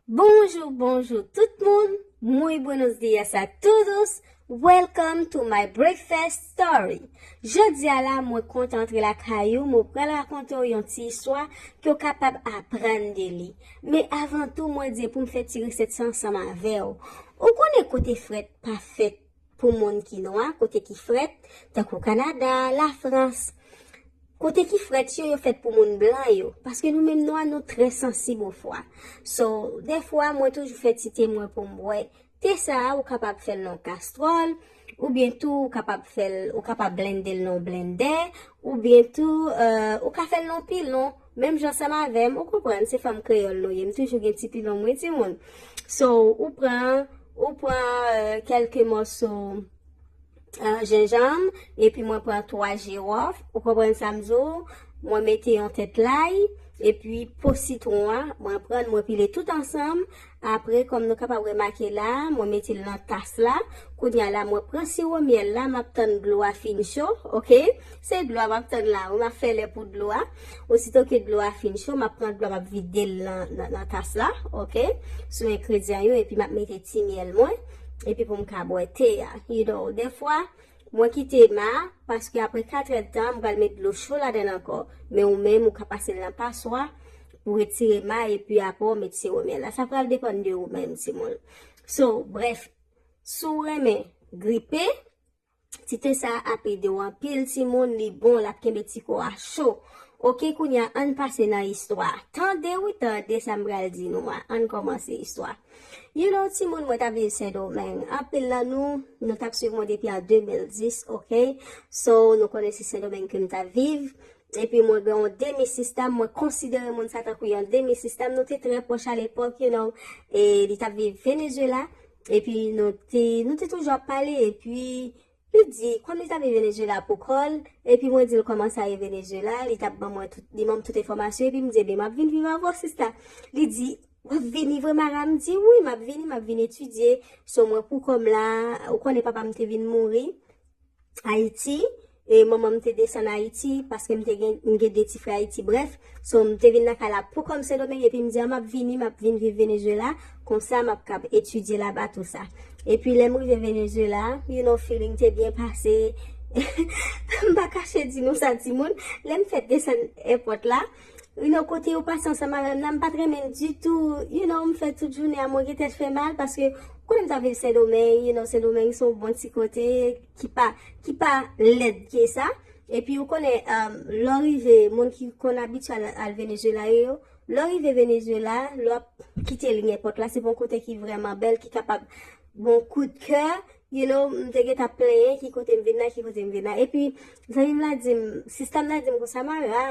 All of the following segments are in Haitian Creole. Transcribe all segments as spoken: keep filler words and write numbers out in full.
Bonjou, bonjou tout moun. Muy buenos días a todos. Welcome to my breakfast story. Jodi a la, mwen kontan antre lakay ou, mwen pral rakonte w yon ti istwa ke w kapab aprann de li. Men avan tou, mwen di pou m fè ti resèt sa ansanm avè w. Ou konnen kote frèt pa fèt pou moun ki nwa, kote ki frèt, tankou Kanada, Lafrans. Kote ki frèt yo, yo fèt pou moun blan yo. Paske nou menm nwa, nou trè sansib o fwa. So, dèfwa, mwen toujou fè ti te mwen pou m bwè. Te sa a, ou kapab fè l nan kastwòl, oubyen tou, ou kapab fè l, ou kapab blende l nan blendè, oubyen tou, euh, ou ka fè l nan pilon. Menm jan ansanm avè m, ou konprann, se fanm kreyòl nou ye. M toujou gen ti pilon mwen, timoun. So, ou pran, ou pran, euh, kèlke mòso euh, jenjanm, epi mwen pran twa jiwòf, ou konprann sa m di w, mwen mete yon tèt lay, epi po sitwon an, mwen pran, mwen pile tout ansanm. Apre, kòm nou kapab remake la, mwen mete l nan tas la. Kounye a la, mwen pran siwo myèl la, m ap tann dlo a fin cho, oke? Se dlo a m ap tann la, wi, m ap fè lè pou dlo a. Osito ke dlo a fin cho, m ap pran dlo a, m ap vide l nan, nan, nan tas la, oke? Sou engredyan yo, epi m ap mete ti myèl mwen, epi pou m ka bwè te a. You know, dèfwa, mwen kite ma, paske apre katrè d tan, m pral met dlo cho ladan l ankò. Men ou menm, ou ka pase l nan paswa pou retire ma, epi apre w met siwo myèl la. Sa pral depann de ou menm, timoun. So, brèf, si w renmen gripe, ti te sa ap ede w anpil, timoun, li bon, l ap kenbe ti kò a cho. Oke, kounye a, ann pase nan istwa. Tande, wi, tande sa m pral di nou a. Ann kòmanse istwa. You know, timoun, mwen t ap viv Sendomeng. Anpil nan nou, nou t ap swiv mwen depi an de mil dis, oke? So, nou konnen se Sendomeng ke m t ap viv. Epi mwen gen yon demi sista, mwen konsidere moun sa tankou yon demi sista. Nou te trè pwòch alepòk, you know. E li t ap viv Venezuela. Epi nou te, nou te toujou ap pale. Epi li di, kòm li t ap viv Venezuela pou kò l, epi mwen di l kòman sa ye Venezuela, li t ap ban mwen tout, li ban m tout enfòmasyon, epi m di, ebyen, m ap vin viv avè w, sista. Li di, w ap vini vre, Mara? M di, wi, m ap vini, m ap vin etidye. So, mwen pou kò m la, ou konnen papa m te vin mouri Ayiti, e manman m te desann Ayiti, paske m te gen, m gen de ti frè Ayiti, brèf. So, m te vin lakay la pou kò m Sendomeng, epi m di, a, m ap vini, m ap vin viv Venezuela, konsa m ap kab etidye laba, tou sa. Epi, lè m rive Venezuela, you know, feeling te byen pase. M pa kache di nou sa, timoun. Lè m fèk desann èpòt la, you know, kote yo pase ansanm avè m nan, m pa t renmen l ditou. You know, m fè tout jounen an, mwen gen tèt fè mal, paske konnen m t ap viv Sendomeng, you know, Sendomeng se yon bon ti kote ki pa, ki pa lèd ke sa. Epi, ou konnen, um, lè w rive, moun ki konn abitye al, al Venezuela yo, lè w rive Venezuela, lè w ap kite liy èpòt la, se pa yon kote ki vrèman bèl, ki kapab bon kout kè, you know, m te gentan plenyen ki kote m vin nan, ki kote m vin nan. Epi, zanmi m la di m, sista m la di m konsa, Mara,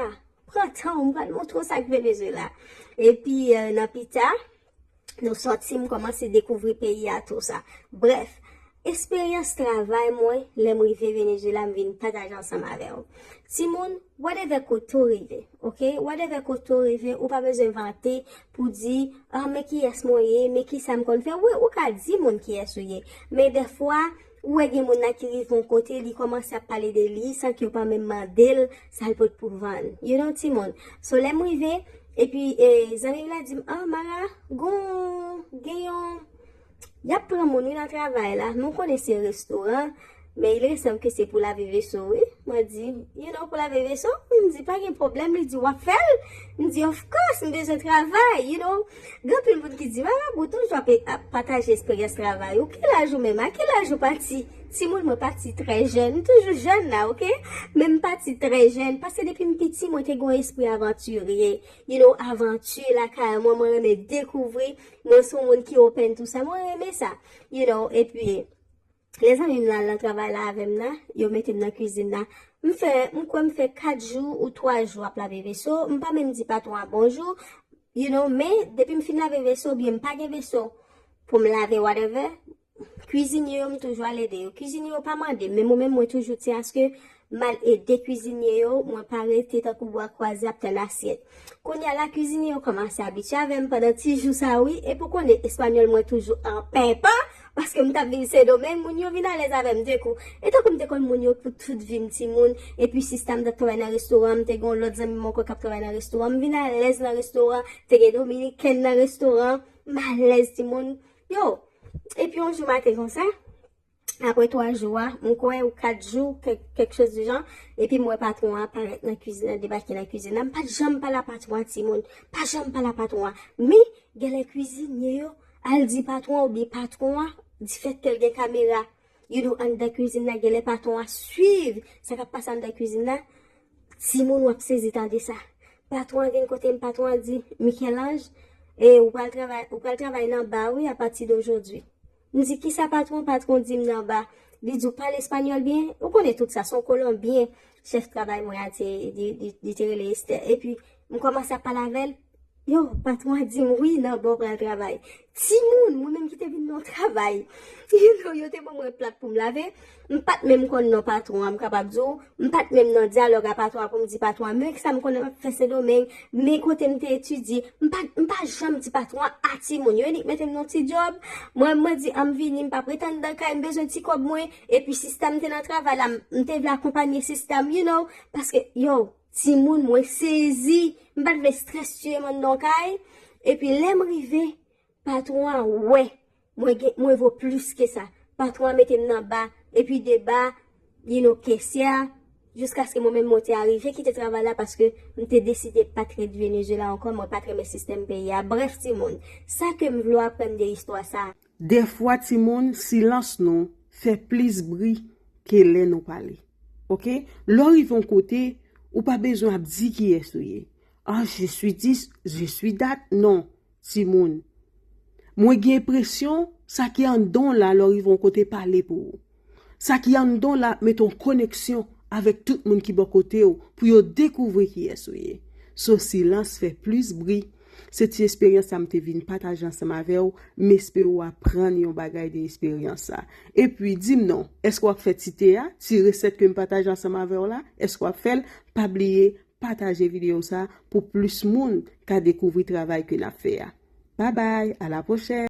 pran tan w, m pral montre w sa k Venezuela. Epi, euh, nan pita, nou sòti, m kòmanse dekouvri peyi a, tou sa. Brèf, esperyans travay mwen, lè m rive Venezuela, m vin pataje ansanm avè w. Timoun, whatever kote w rive, oke? Whatever kote w rive, ou pa bezwen vante pou di, ah, men kiyès mwen ye, men kisa m konn fè. Wi, ou ka di moun kiyès ou ye, men dèfwa, ou wè gen moun nan ki rive yon kote, li kòmanse ap pale de li san ke yo pa menm mande l sa l pot pou vann. You know, timoun. So, lè m rive, epi, e, zanmi m la di m, ah, Mara, gon, gen yon, y ap pran moun, wi, nan travay la. Nou konnen se restoran, men il ressanm ke se pou lave veso, wi. Mwen di, you know, pou lave veso? M di, pa gen pwoblèm. Li di, w ap fè l? M di, of course, m bezwen travay, you know. Gen anpil moun ki di, Mara, ou toujou ap, ap pataje esperyans travay ou. Ki laj ou menm? A ki laj ou pati? Timoun, mwen pati trè jèn. M toujou jèn la, oke? Men m pati trè jèn. Paske depi m piti, mwen te gen yon espri avantirye. You know, avanti lakay mwen, mwen renmen dekouvri. Mwen se yon moun ki open tou sa. Mwen renmen sa. You know, epi, lè zanmi m nan, nan travay la avè m nan, yo mete m nan kwizin la. M fè, m kwè m fè kat jou ou twa jou ap lave veso. M pa menm di patwon an bonjou. You know, men depi m fin lave veso, oubyen m pa gen veso pou m lave, whatever, kwizinye yo, m toujou al ede yo. Kwizinye yo pa mande m, men mwen menm, mwen toujou tyen aske m al ede kwizinye yo, mwen pa rete tankou bwa kwaze ap tann asyèt. Kounye a la, kwizinye yo kòmanse abitye avè m pandan ti jou sa, wi. Epi w konnen, espanyòl mwen toujou an penpan, paske m t ap viv Sendomeng, moun yo vin alèz avè m de kou. E tankou m te konn moun yo pou tout vi m, timoun. Epi sista m t ap travay nan restoran, m te gen yon lòt zanmi m ankò k ap travay nan restoran. M vin alèz nan restoran, te gen dominikèn nan restoran. M alèz, timoun. Yo, epi yon jou maten konsa, apre twa jou a, m kwè, ou kat jou, kèk, kèk choz di jan, epi m wè patwon an parèt nan kwizin nan, debake nan kwizin nan. M pa t janm pale a patwon an, timoun. Pa janm pale a patwon an. Men, genlè kwizinye yo al di patwon an, oubyen patwon an, difèt ke l gen kamera, you know, anndan kwizin nan, genlè patwon an swiv sa k ap pase anndan kwizin nan. Timoun, w ap sezi tande sa. Patwon an vin kote m, patwon an di, Michel-Ange, e ou pral travay, ou pral travay nan ba wi, apati de jodi. M di, kisa patwon? Patwon di m nan ba. Li di, ou pale espanyòl byen? Ou konnen tout sa, se yon kolonbyen, chèf travay mwen a te, li, li, li te rele Esther. Epi, m kòmanse ap pale avè l. Yo, patwon an di m, wi, nan ba w pral travay. Timoun, mwen menm ki te vin nan travay. You know, yo te ban mwen plat pou m lave. M pa t menm konn non patwon an, m kapab di w. M pa t menm nan dyalòg a patwon an pou m di patwon an, men sa m konnen m ap fè Sendomeng, men kote m te etidye. M pa, m pa janm di patwon an, a timoun, yo nik mete m nan ti djòb. Mwen, mwen di, an m vini, m p ap ret anndan kay, m bezwen ti kòb mwen. Epi sista m te nan travay la, m, m te vle akonpanye sista m, you know, paske, yo, timoun, mwen sezi, m pa t vle estrès tiye m anndan kay. Epi lè m rive, patwon an wè mwen gen, mwen vo plis ke sa. Patwon an mete m nan ba, epi de ba, you know, kesyè, jiskaske mwen menm mwen te arive kite travay la paske m te deside pa t ret Venezuela ankò, mwen pa t renmen sistèm peyi a. Brèf, timoun, sa ke m vle w aprann de istwa sa a. Dèfwa, timoun, silans nou fè plis bri ke lè nou pale. Oke? Lè w rive yon kote, ou pa bezwen ap di kiyès ou ye. Ah, je suis dis, je suis dat. Non, timoun. Mwen gen enpresyon, sa ki anndan w la, lè w rive yon kote, pale pou ou. Sa ki anndan w la, mete yon koneksyon avèk tout moun ki bò kote w pou yo dekouvri kiyès ou ye. So, silans fè plis bri. Se ti esperyans sa m te vin pataje ansanm avè w. M espere w aprann yon bagay de esperyans sa. Epi, di m non, èske w ap fè ti te a, ti resèt ke m pataje ansanm avè w la? Èske w ap fè l? Pa bliye, pataje videyo sa pou plis moun ka dekouvri travay ke n ap fè a. Babay, a la pwochèn!